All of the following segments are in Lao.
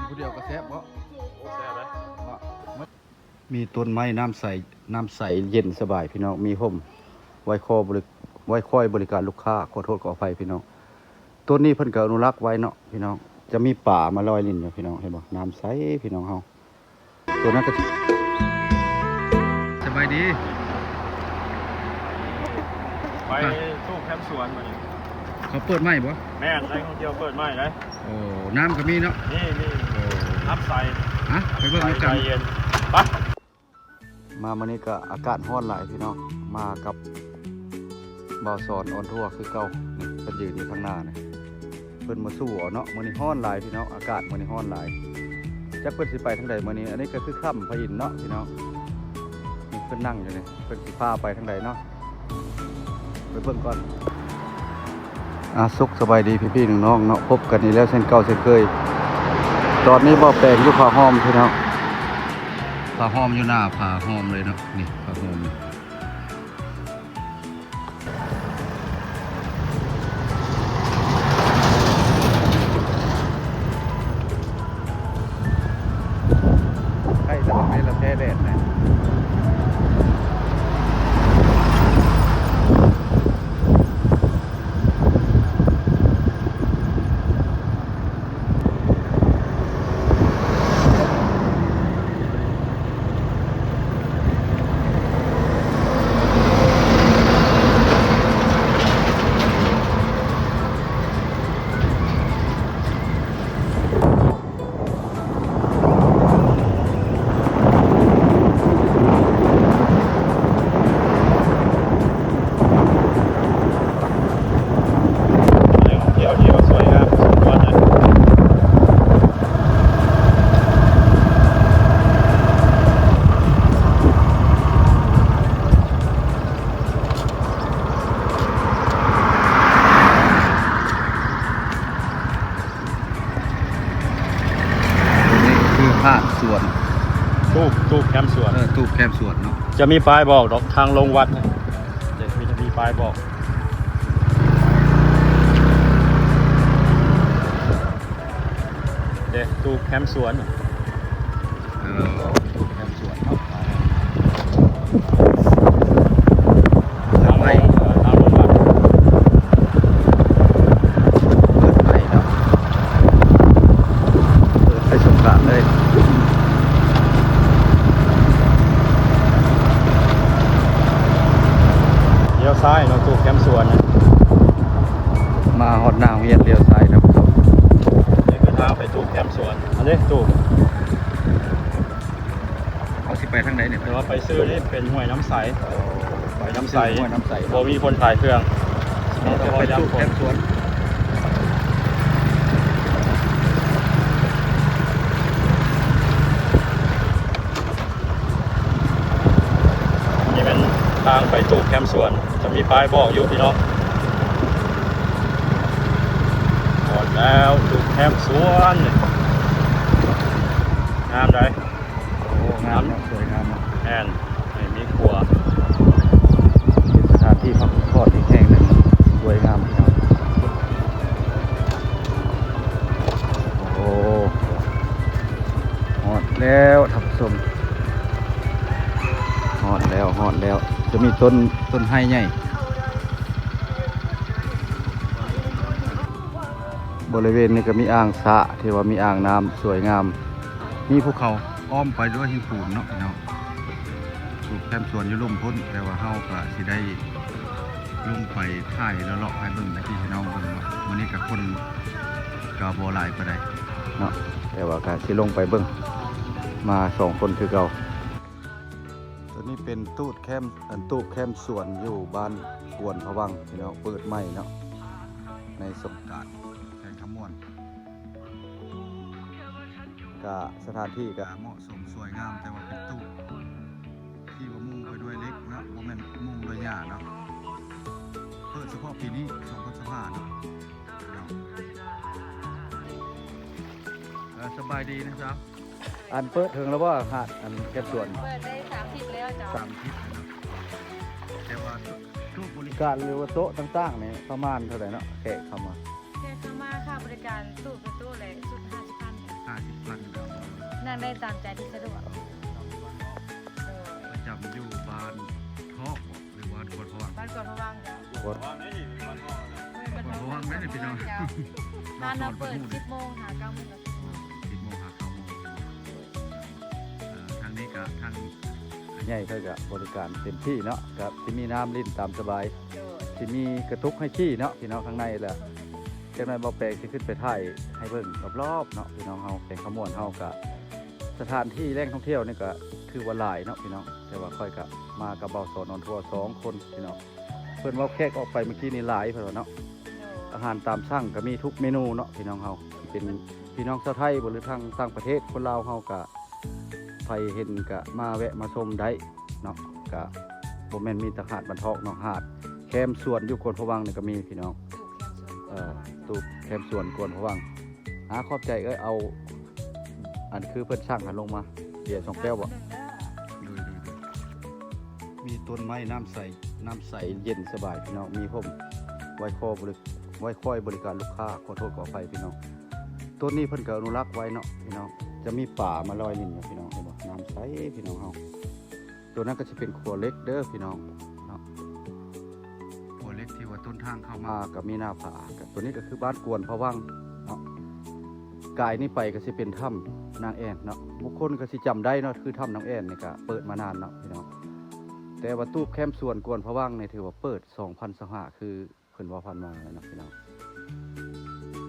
ຜູ້ດຽວກໍແຊບເນາະ. ໂອ້ ແຊບເດ້. ມີຕົ້ນໄມ້ ນ້ຳໃສ ນ້ຳໃສເຢັນສະບາຍພີ່ນ້ອງ ມີຮົ່ມ ໄວ້ຂໍບໍລິ ໄວ້ຄອຍບໍລິການລູກຄ້າ. ຂໍໂທດຂໍອະໄພພີ່ນ້ອງ ຕົ້ນນີ້ເພິ່ນກໍອະນຸລັກໄວ້ເນາະພີ່ນ້ອງ. ຈະມີປາມາລອຍຫຼິ້ນຢູ່ພີ່ນ້ອງ ເຫັນບໍ່ ນ້ຳໃສພີ່ນ້ອງເຮົາ. ຕົວນັ້ນກໍ ສະບາຍດີ ໄປ ໄປ ຕູ້ແຄມສວນມື້ນີ້ ເຂົາເປີດໃໝ່ບໍ່? ແມ່ນ ໄດ້ທ່ອງທ່ຽວເປີດໃໝ່ເດ້. ໂອ້ ນ້ຳກໍມີເນາະ. ມີ ມີ ໂອ້ ນ້ຳໃສ. ຮະ ໄປເບິ່ງນຳກັນ ໃສເຢັນ. ໄປ ມາມື້ນີ້ກໍອາກາດຮ້ອນຫຼາຍພີ່ນ້ອງ ມາກັບບ່າວສອນອອນທົວຄືເກົ່າ. ນີ້ ເພິ່ນຢືນຢູ່ທາງໜ້ານີ້ ເພິ່ນມາສູ່ເອົາເນາະ. ມື້ນີ້ຮ້ອນຫຼາຍພີ່ນ້ອງ ອາກາດມື້ນີ້ຮ້ອນຫຼາຍ. ຈັກເພິ່ນຊິໄປທາງໃດມື້ນີ້. ອັນນີ້ກໍຄືຖ້ຳພະອິນເນາະພີ່ນ້ອງ. ນີ້ເພິ່ນນັ່ງຢູ່ນີ້ ເພິ່ນຊິພາໄປທາງໃດເນາະ ໄປເບິ່ງກ່ອນ. ອາ ສຸກສະບາຍດີພີ່ໆນ້ອງໆເນາະ ພົບກັນອີກແລ້ວເຊັ່ນເກົ່າເຊັ່ນເຄີຍ. ຕອນນີ້ບ່າວແປງຢູ່ຜາຫ້ອມພີ່ນ້ອງ ຜາຫ້ອມ ຢູ່ໜ້າຜາຫ້ອມເລີຍເນາະ. ນີ້ຜາຫ້ອມ ໃກ້ຕະຫຼອດເວລາແທ້ແດດນະ. ທ່ຽວ ທ່ຽວສວຍງາມສົມຄວນນະ. ຕົວນີ້ຄືພາກສວນ ຕູບ ຕູບແຄມສວນ. ເອີ ຕູບແຄມສວນເນາະ. ຈະມີປ້າຍບອກດອກ ທາງລົງວັດ ຈະມີ ຈະມີປ້າຍບອກ. ເດ້ ຕູບແຄມສວນ. ເອີ ຕູບແຄມສວນເນາະ. ເປີດໃໝ່ ເອີ ເອົາລົງມາ ເປີດໃໝ່ເນາະ ເປີດໄປສົງການເລີຍ. ລ້ຽວຊ້າຍເນາະ ຕູບແຄມສວນນະ. ມາຮອດໜ້າໂຮງຮຽນລ້ຽວຊ້າຍນະ. ນີ້ຄືທາງໄປຕູບແຄມສວນ. ອັນນີ້ຕູບ ເຮົາຊິໄປທາງໃດນີ້? ແຕ່ວ່າໄປຊື່ນີ້ເປັນຫ້ວຍນ້ຳໃສ. ໂອ້ ຫ້ວຍນ້ຳໃສ ຫ້ວຍນ້ຳໃສ ບໍ່ມີຄົນຂາຍເຄື່ອງ. ເຮົາຈະໄປຕູບແຄມສວນ. ນີ້ແມ່ນທາງໄປຕູບແຄມສວນ ຈະມີປ້າຍບອກຢູ່ພີ່ນ້ອງ. ຮອດແລ້ວ ຕູບແຄມສວນ ງາມໃດ. ໂອ້ ງາມເນາະ ສວຍງາມເນາະ. ແມ່ນ ນີ້ມີຂົວ ເປັນສະຖານທີ່ພັກຜ່ອນອີກແຫ່ງໜຶ່ງ ສວຍງາມພີ່ນ້ອງ. ໂອ້ ຮອດແລ້ວທ່ານຜູ້ຊົມ ຮອດແລ້ວ ຮອດແລ້ວ. ຈະມີຕົ້ນ ຕົ້ນໄຮໃຫຍ່. ບໍລິເວນນີ້ກໍມີອ່າງສະ ທີ່ວ່າມີອ່າງນ້ຳສວຍງາມ ມີພູເຂົາອ້ອມໄປດ້ວຍຫີນປູນເນາະພີ່ນ້ອງ. ປູກແຄມສວນຢູ່ລຸ່ມພຸ້ນ ແຕ່ວ່າເຮົາກໍຊິໄດ້ລົງໄປຖ່າຍເລາະໆໃຫ້ເບິ່ງ ໃຫ້ພີ່ໃຫ້ນ້ອງເບິ່ງເນາະ. ມື້ນີ້ກໍຄົນກໍບໍ່ຫຼາຍປານໃດເນາະ ແຕ່ວ່າກໍຊິລົງໄປເບິ່ງ ມາສອງຄົນຄືເກົ່າ. ຕົວນີ້ເປັນຕູບແຄມ ອັນ ຕູບແຄມສວນຢູ່ບ້ານກວນພະວັງພີ່ນ້ອງ ເປີດໃໝ່ເນາະ ໃນສົງການແຂວງຄຳມ່ວນ. ກະສະຖານທີ່ກະເໝາະສົມສວຍງາມ ແຕ່ວ່າເປັນຕູບທີ່ວ່າມຸງໄປດ້ວຍເຫຼັກເນາະ ບໍ່ແມ່ນມຸງດ້ວຍຫຍ້າເນາະ. ເປີດສະເພາະປີນີ້ ສອງພັນຊາວຫ້າເນາະ. ເອີ ສະບາຍດີນະສາວ. ອັນເປີດເຖິງແລ້ວບໍ່ ຫາດ ອັນເກັບສວນ? ເປີດໄດ້ສາມທິດແລ້ວເຈົ້າ. ສາມທິດແລ້ວເນາະ. ແຕ່ວ່າໂຕະບໍລິການ ຫຼືວ່າໂຕະຕ່າງໆນີ້ປະມານເທົ່າໃດເນາະ ແຂກເຂົ້າມາ? ແຂກເຂົ້າມາຄ່າບໍລິການຕູ້ຕໍ່ຕູ້ແຫຼະ ຊຸດຫ້າສິບພັນ. ຫ້າສິບພັນ ໄດ້ຕາມໃຈທີ່ສະດວກ. ໂດຍ ປະຈຳຢູ່ບ້ານທອກບໍ ຫຼືບ້ານກວນພະວັງ? ບ້ານກວນພະວັງເຈົ້າ. ກວນພະວັງເດ້ນີ້ ບ້ານທອກນະ ກວນພະວັງເດ້ນີ້ພີ່ນ້ອງ. ຮ້ານເຮົາເປີດສິບໂມງຫາເກົ້າໂມງ. ສິບໂມງຫາເກົ້າໂມງ. ເອີ ທາງນີ້ກະທາງໃຫຍ່ເພິ່ນກະບໍລິການເຕັມທີ່ເນາະ ກະຊິມີນ້ຳຫຼິ້ນຕາມສະບາຍ. ໂດຍ ຊິມີກະຕຸກໃຫ້ຂີ່ເນາະພີ່ນ້ອງ. ທາງໃນລະ ຈັກໜ້ອຍບ່າວແປງຊິຂຶ້ນໄປຖ່າຍໃຫ້ເບິ່ງຮອບໆເນາະພີ່ນ້ອງເຮົາ. ແຂວງຄຳມ່ວນເຮົາກະສະຖານທີ່ແຫຼ່ງທ່ອງທ່ຽວນີ້ກະຖືວ່າຫຼາຍເນາະພີ່ນ້ອງ. ແຕ່ວ່າຂ້ອຍກະມາກັບບ່າວສອນອອນທົວສອງຄົນພີ່ນ້ອງ. ເພິ່ນເວົ້າແຂກອອກໄປເມື່ອກີ້ນີ້ຫຼາຍເພິ່ນວ່າເນາະ. ໂດຍ ອາຫານຕາມສັ່ງກະມີທຸກເມນູເນາະພີ່ນ້ອງເຮົາ. ເປັນພີ່ນ້ອງຊາວໄທບໍ ຫຼືທາງຕ່າງປະເທດ ຄົນລາວເຮົາກະ ໃຜເຫັນກະມາແວະມາຊົມໄດ້ເນາະ. ກະບໍ່ແມ່ນມີແຕ່ຫາດບ້ານທອກເນາະ ຫາດແຄມສວນຢູ່ກວນພະວັງນີ້ກະມີພີ່ນ້ອງ. ເອີ ຕູບແຄມສວນກວນພະວັງ. ອາ ຂອບໃຈເອີຍ. ເອົາ ອັນຄືເພິ່ນສັ່ງຫັ້ນລົງມາ ເບຍສອງແກ້ວບໍ? ໂດຍ ໂດຍ ໂດຍ. ມີຕົ້ນໄມ້ ນ້ຳໃສ ນ້ຳໃສເຢັນສະບາຍພີ່ນ້ອງ. ມີຮົ່ມໄວ້ຄອບໍລິ ໄວ້ຄອຍບໍລິການລູກຄ້າ. ຂໍໂທດຂໍອະໄພພີ່ນ້ອງ. ໂຕນີ້ເພິ່ນກະອະນຸລັກໄວ້ເນາະພີ່ນ້ອງ. ຈະມີປາມາລອຍຫຼິ້ນຢູ່ພີ່ນ້ອງ ເຫັນບໍ່? ນ້ຳໃສພີ່ນ້ອງເຮົາ. ໂຕນັ້ນກະຊິເປັນຂົວເຫຼັກເດີພີ່ນ້ອງເນາະ. ຂົວເຫຼັກທີ່ວ່າຕົ້ນທາງເຂົ້າມາກະມີໜ້າຜາ. ກະໂຕນີ້ກະຄືບ້ານກວນພະວັງເນາະ. ກາຍນີ້ໄປກະຊິເປັນຖ້ຳນາງແອ່ນເນາະ. ບາງຄົນກະຊິຈຳໄດ້ເນາະ ຄືຖ້ຳນາງແອ່ນນີ້ກະເປີດມານານເນາະພີ່ນ້ອງ. ແຕ່ວ່າຕູບແຄມສວນກວນພະວັງນີ້ຖືວ່າເປີດສອງພັນຊາວຫ້າ ຄື ເພິ່ນເວົ້າຜ່ານມາແລ້ວເນາະພີ່ນ້ອງ.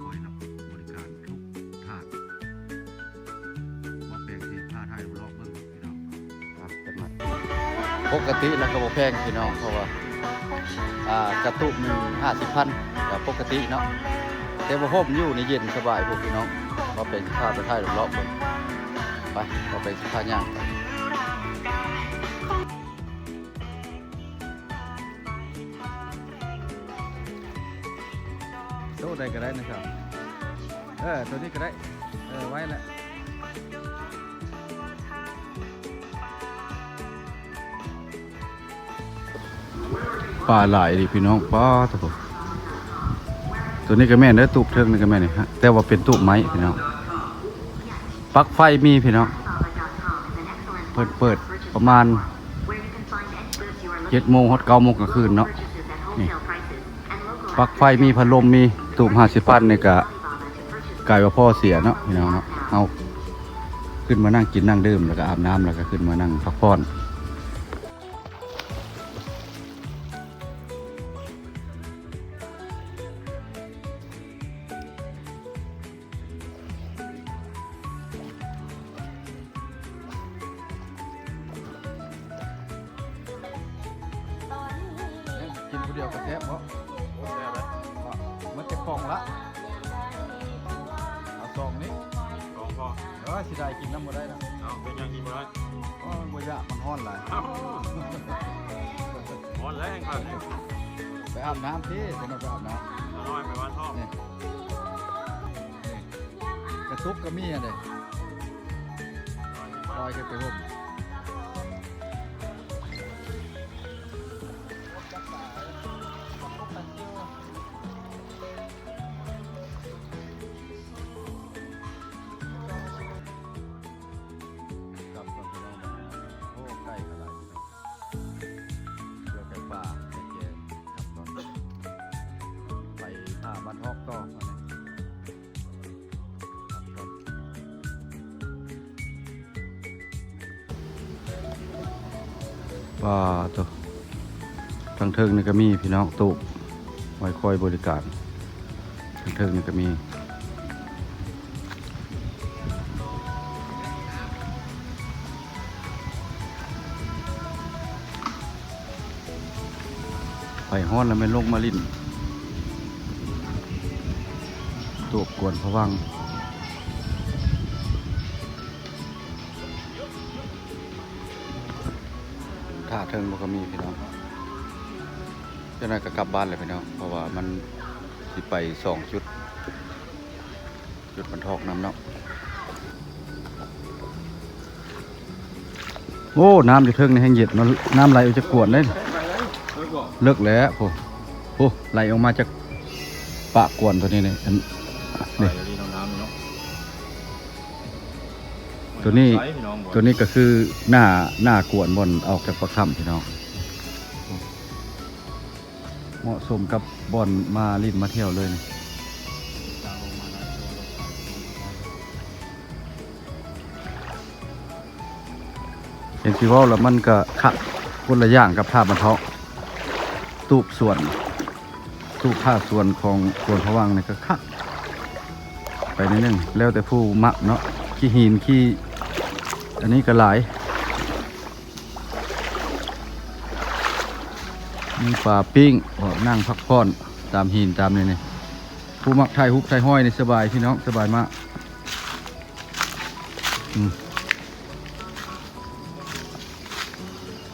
ຄອຍຮັບບໍລິການທຸກທ່ານ. ບໍ່ແພງ ຊິພາຖ່າຍລອບເບິ່ງພີ່ນ້ອງ. ອ່ະ ຈັກໜ້ອຍ ປົກກະຕິແລ້ວກະບໍ່ແພງພີ່ນ້ອງ ເພາະວ່າ ອ່າ ກະຕຸກໜຶ່ງຫ້າສິບພັນ ກະປົກກະຕິເນາະ. ແຕ່ວ່າຮົ່ມຢູ່ນີ້ເຢັນສະບາຍພຸ້ນພີ່ນ້ອງ. ບໍ່ແພງ ຊິພາໄປຖ່າຍລອບເບິ່ງ. ໄປ ບໍ່ແພງ ຊິພາຍ່າງໄປ. ໂຕໃດກະໄດ້ນະຄັບ. ເອີ ໂຕນີ້ກະໄດ້. ເອີ ໄວ້ລະ. ປາຫຼາຍອີ່ຫຼີພີ່ນ້ອງ. ປາໂທ້ ໂຕນີ້ກະແມ່ນເດີ ຕູບເທິງນີ້ກະແມ່ນນີ້ ແຕ່ວ່າເປັນຕູບໄມ້ພີ່ນ້ອງ. ປັກໄຟມີພີ່ນ້ອງ. ເພິ່ນເປີດປະມານ ເຈັດໂມງຮອດເກົ້າໂມງກາງຄືນເນາະ. ນີ້ ປັກໄຟມີ ພັດລົມມີ. ຕູບຫ້າສິບພັນນີ້ກະກາຍວ່າພໍເສຍເນາະພີ່ນ້ອງເນາະ. ເຮົາຂຶ້ນມານັ່ງກິນນັ່ງດື່ມ ແລ້ວກະອາບນ້ຳ ແລ້ວກະຂຶ້ນມານັ່ງພັກຜ່ອນ. ກິນຜູ້ດຽວກະແຊບເນາະ. ໂອ້ ແຊບເລີຍ. ໝົດຈັກປ່ອງລະ? ເອົາສອງນີ້ ສອງພໍ. ເອີ ຊິໄດ້ກິນນຳບໍ່ໄດ້ນະ. ເອົາ ເປັນຫຍັງກິນບໍ່ໄດ້? ໂອ້ຍ ບໍ່ຢາກ ມັນຮ້ອນຫຼາຍ. ເອົ້າ ຮ້ອນແລ້ວແຮງຄັກນີ້. ໄປອາບນ້ຳຕິ ໄປອາບນ້ຳ. ນ້ອຍໄປວານທອງ. ນີ້ ກະຕຸກກະມີອັນເດ ລອຍຂຶ້ນໄປຮົ່ມ. ກັບກ່ອນພີ່ນ້ອງ. ໂອ້ ໄກ່ກະຫຼາຍ. ເພື່ອແກງປາ ແກງ ກັບກ່ອນ. ໄປຫາບ້ານທອກຕໍ່. ປາໂທ້ ທາງເທິງນີ້ກະມີພີ່ນ້ອງ ຕູ້ໄວ້ຄອຍບໍລິການ ທາງເທິງນີ້ກະມີ. ໄປຮອດແລ້ວແມ່ນລົງມາຫຼິ້ນ ຕູບກວນພະວັງ. ຖ້າເທິງບໍ່ກະມີພີ່ນ້ອງ ຈັ່ງໃດກະກັບບ້ານແຫຼະພີ່ນ້ອງ ເພາະວ່າມັນຊິໄປສອງຈຸດ. ຈຸດບັນທອກນຳເນາະ. ໂອ້ ນ້ຳຢູ່ເທິງນີ້ແຮງເຢັນເນາະ ນ້ຳໄຫຼອອກຈາກກວນເດ້. ເລິກແຫຼະ ໂອ້ ໂອ້ ໄຫຼອອກມາຈາກປາກກວນໂຕນີ້ນີ້ ອັນນີ້ ໄຫຼດີເນາະ ນ້ຳນີ້ເນາະ. ຕົວນີ້ ຕົວນີ້ກໍຄືໜ້າ ໜ້າກວນບ່ອນອອກຈາກປາກຖ້ຳພີ່ນ້ອງ ເໝາະສົມກັບບ່ອນມາຫຼິ້ນມາທ່ຽວເລີຍນີ້. ເຫັນຊິເວົ້າແລ້ວມັນກະຄັກຄົນລະຢ່າງກັບທ່າບັນທອກ ຕູບສວນ ຕູບທ່າສວນຂອງກວນພະວັງນີ້ກະຄັກໄປໜ້ອຍໜຶ່ງ ແລ້ວແຕ່ຜູ້ມັກເນາະ ຂີ້ຫີນຂີ້ ອັນນີ້ກະຫຼາຍ ມີປາປີ້ງ ອອກນັ່ງພັກຜ່ອນຕາມຫີນຕາມນີ້ນີ້ ຜູ້ມັກຖ່າຍຮູບຖ່າຍຮອຍນີ້ສະບາຍພີ່ນ້ອງ ສະບາຍມາກ. ອືມ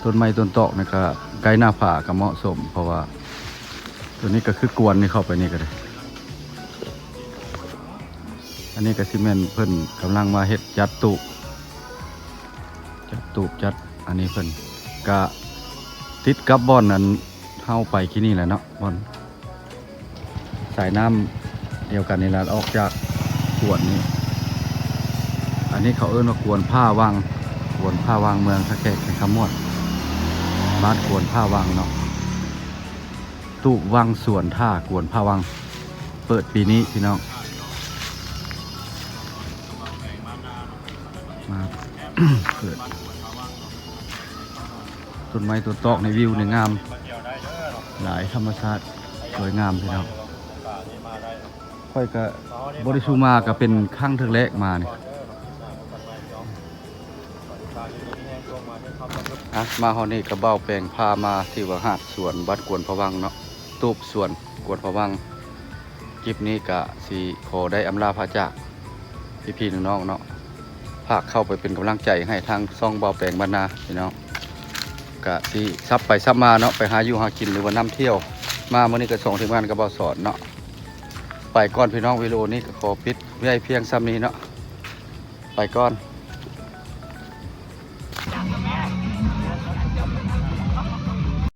ຕົ້ນໄມ້ຕົ້ນຕອກນີ້ກະໃກ້ໜ້າຜາກະເໝາະສົມ ເພາະວ່າຕົວນີ້ກະຄືກວນນີ້ ເຂົ້າໄປນີ້ກະໄດ້ ອັນນີ້ກະຊິແມ່ນເພິ່ນກຳລັງມາເຮັດຈັດຕູບ ຈັດຕູບຈັດອັນນີ້ ເພິ່ນກະຕິດກັບບ່ອນອັນເຮົາໄປກີ້ນີ້ແຫຼະເນາະ ບ່ອນ ສາຍນ້ຳດຽວກັນນີ້ລະ ອອກຈາກກວນນີ້ ອັນນີ້ເຂົາເອີ້ນວ່າກວນຜາວັງ ກວນຜາວັງ ເມືອງທ່າແຂກ ແຂວງຄຳມ່ວນ ບ້ານກວນຜາວັງເນາະ ຕູບວັງສວນທ່າກວນຜາວັງ ເປີດປີນີ້ພີ່ນ້ອງ ມາ ເປີດ ຕົ້ນໄມ້ຕົ້ນຕອກໃນວິວນີ້ງາມຫຼາຍ ທຳມະຊາດສວຍງາມພີ່ນ້ອງ ຂ້ອຍກະບໍ່ໄດ້ສູ່ມາ ກະເປັນຄັ້ງເທື່ອແລກມານີ້ ອ່ະ ມາຮອດນີ້ກະບ່າວແປງພາມາທີ່ວ່າຫາດສວນບ້ານກວນພະວັງເນາະ ຕູບສວນກວນພະວັງ ຄລິບນີ້ກະຊິຂໍໄດ້ອຳລາພາຈາກ ພີ່ໆນ້ອງໆເນາະ ຝາກເຂົ້າໄປເປັນກຳລັງໃຈໃຫ້ທາງຊ່ອງບ່າວແປງບ້ານນາພີ່ນ້ອງ ກະຊິສັບໄປສັບມາເນາະ ໄປຫາຢູ່ຫາກິນ ຫຼືວ່ານຳທ່ຽວ ມາມື້ນີ້ກະສອງທີມງານກັບບ່າວສອນເນາະ ໄປກ່ອນພີ່ນ້ອງ ວິດີໂອນີ້ກະຂໍປິດໄວ້ພຽງສ່ຳນີ້ເນາະ ໄປກ່ອນ.